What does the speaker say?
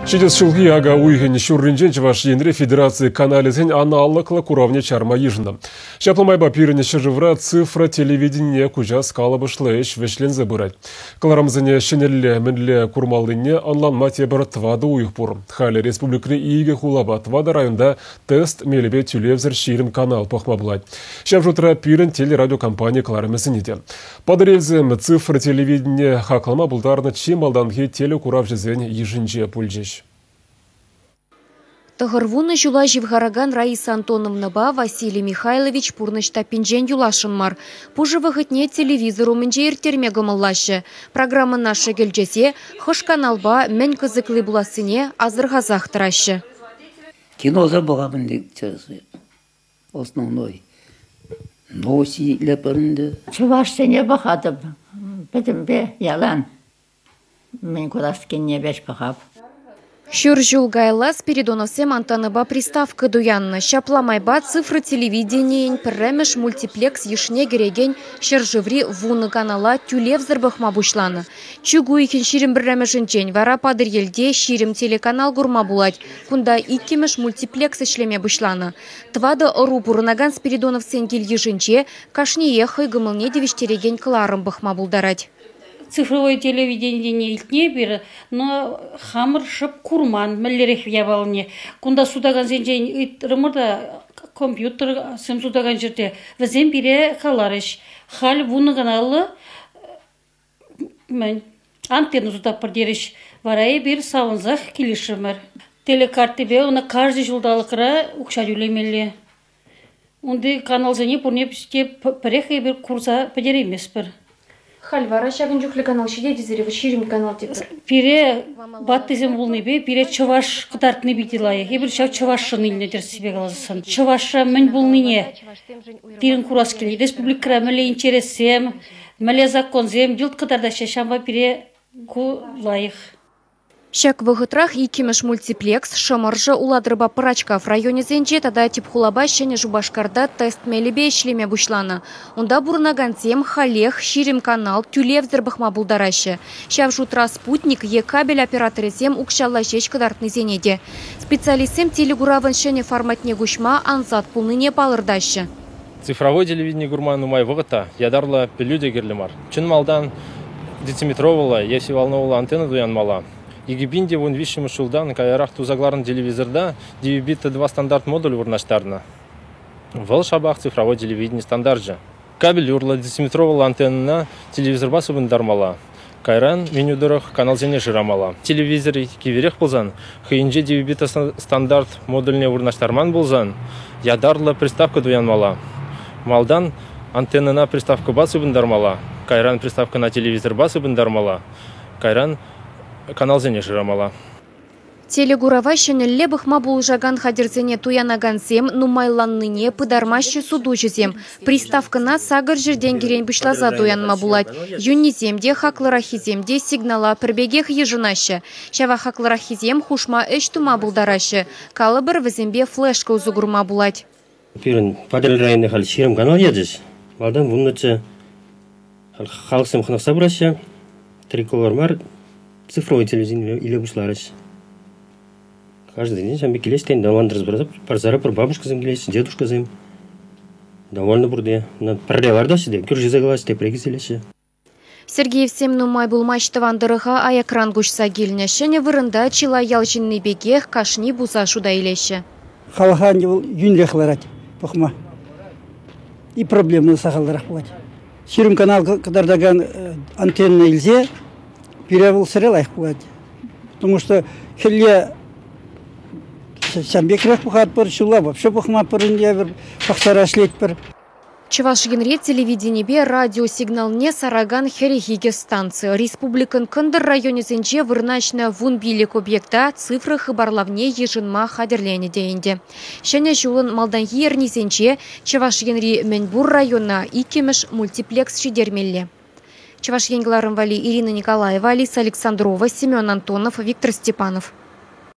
Ҫитес ҫулхи ака уйӑхӗн ҫурринчен Чӑваш Енре федераци каналӗсен аналоглӑ куравне чарма йышӑннӑ. Ҫапла майпа пирӗн ҫӗршывра цифра телевиденине куҫас калӑпӑшлӑ ӗҫ вӗҫленсе пырать. Кӑларӑмсене ҫӗнӗлле мӗнле курмаллине ӑнланма тепӗр тӑватӑ уйӑх пур. Халӗ республикӑри икӗ хулапа тӑватӑ районта тест мелӗпе тӳлевсӗр 20 канал пӑхма пулать. Ҫав шутра пирӗн телерадиокомпани кӑларӑмӗсене те. Патӑрьелсем цифра телевиденине хаклама пултарнӑ чи малтанхи телекуравҫӑсен йышӗнче пулчӗҫ. 90 ҫула ҫывхаракан Раиса Антоновнӑпа Василий Михайлович пурнӑҫ таппинчен юласшӑн мар. Пушӑ вӑхӑтне телевизор умӗнче ирттерме кӑмӑллаҫҫӗ. Программӑна шӗкӗлчесе хӑш каналпа мӗн кӑсӑкли пулассине асӑрхасах тӑраҫҫӗ. Киноса пӑхатӑн основной. Новости итлетпӗр ӗнтӗ. Чӑвашсене пӑхатӑп пӗтӗмпе ялан. Мӗн курас килне веҫ пӑхап. Ҫур ҫул каялла Спиридоновсем антеннӑпа приставка туяннӑ. Ҫапла майпа цифра телевиденийӗн пӗрремӗш мультиплекс йышне кӗрекен ҫӗршыври 10 канала тӳлевсӗр пӑхма пуҫланӑ. Чӳк уйӑхӗн 21-мӗшӗнчен вара Патӑрьелте 20 телеканал курма пулать. Кунта иккӗмӗш мультиплекс ӗҫлеме пуҫланӑ. Тӑватӑ ӑру пурӑнакан Спиридоновсен кил-йышӗнче кашниех хӑй кӑмӑлне тивӗҫтерекен кӑларӑм пӑхма пултарать. Цифровой телевиденине илтнӗ эпир, но хамӑр шӑп курман мӗнлерех япалине. Кунта сутакансенчен ыйтрӑмӑр та компьютерсем сутакан ҫӗрте вӗсем пире каларӗҫ. Халь 10 каналлӑ мӗн антенна сутатпӑр терӗҫ. Вара эпир савӑнсах килӗшрӗмӗр. Телекарттипе ӑна каждый ҫулталӑкра укҫа тӳлемелле. Унти каналсене пурне те пӗрех эпир курса пӗтерейместпӗр. Халь вара ҫакӑн чухлӗ канал ҫитет тесере 20 канал тетпӗр. Пире ваттисем пулнипе пире чӑваш кӑтартни питӗ лайӑх. Эпир ҫав чӑвашшӑн илнӗ тӗрӗссипе каласан. Чӑвашра мӗн пулнине пирӗн курас килет. Республикӑра мӗнле интерессем, мӗнле законсем йӑлт кӑтартаҫҫӗ. Ҫавӑнпа пире ку лайӑх. Ҫак вӑхӑтрах иккӗмӗш мультиплекс Шӑмӑршӑ, Улатӑрпа Пӑрачкав районӗсенче тата тӗп хулапа Ҫӗнӗ Шупашкарта тест мелӗпе ӗҫлеме пуҫланӑ. Унта пурӑнакансем халех 20 канал тӳлевсӗр пӑхма пултараҫҫӗ. Ҫав шутра спутник е кабель операторӗсем укҫалла ҫеҫ кӑтартнисене те. Специалистсем телекуравӑн ҫӗнӗ форматне куҫма ансат пулнине палӑртаҫҫӗ. Цифровой телевидени курма нумай вӑхӑт та, ятарлӑ пӗлӳ те кирлӗ мар. Чӑн малтан дециметровӑллӑ е сивалновӑллӑ антенна туянмалла. 2013 ҫултан каярах туса кӑларнӑ телевизорта DVB-T2 стандарт модуль вырнаҫтарнӑ. Вӑл шапах цифровой телевидени стандарчӗ. Кабель урлӑ дециметровӑллӑ антеннӑна телевизорпа сыпӑнтармалла. Кайран меню тӑрӑх каналсене шырамалла. Телевизор кивӗрех пулсан, хӑйӗнче DVB-T стандарт модульне вырнаҫтарман пулсан, ятарлӑ приставка туянмалла. Малтан антеннӑна приставкӑпа сыпӑнтармалла, кайран приставкӑна телевизорпа сыпӑнтармалла, кайран каналсене шырамалла. Телекурава ҫӗнӗлле пӑхма пулӑшакан хатӗрсене туянакансем нумайланнине пытармаҫҫӗ сутуҫӑсем. Приставкӑна сакӑр ҫӗртен кӗрен пуҫласа туянма пулать. Йӳннисем те, хаклӑраххисем те сигнала пӗр пекех йышӑнаҫҫӗ. Ҫавах хаклӑраххисем хушма ӗҫ тума пултараҫҫӗ. Калӑпӑр, вӗсемпе флешка усӑ курма пулать. Пирӗн Патӑрьел районне халь 20 канал ячӗҫ. Малтан вуннӑччӗ. Халӑхсем хӑнӑхса пыраҫҫӗ. Триколор мар, цифровой телевидение иле пуҫларӗҫ. Каждый день ҫавӑн пек килеҫ тен, довольно парсара пӗр бабушкӑсем килеҫҫӗ, дедушкӑсем. Довольно пурте. Пӗрре лартаҫҫӗ те, кӳршӗсе калаҫҫӗ, тепре килсе. Сергеевсем нумай пулмасть тӑван тӑрӑха аякран куҫса килнӗ. Ҫӗнӗ вырӑнта чылай ял ҫынни пекех кашни пуса шута илеҫҫӗ. Халӑха ӗнтӗ вӑл йӳнӗрех ларать пӑхма. И проблема сахалтарах пулать. 20 канал кӑтартакан антенна илсе пире вӑл сӗре лайӑх пулать. Потому что хӗлле ҫавӑн пекрех пӑхатпӑр, ҫулла вообще пӑхмастпӑр ӗнтӗ, пахчара ӗҫлетпӗр. Чӑваш Енре телевиденипе радио сигналне саракан 42 станци. Республикӑн кӑнтӑр районӗсенче вырнаҫнӑ 15 объекта цифра хыпарлавне йышӑнма хатӗрленӗ те ӗнтӗ. Ҫӗнӗ ҫулӑн малтанхи эрнисенче Чӑваш Енри мӗнпур района иккӗмӗш мультиплекс ҫитермелле. Чӑваш Ен кӑларӑм валли Ирина Николаева, Алиса Александрова, Семен Антонов, Виктор Степанов.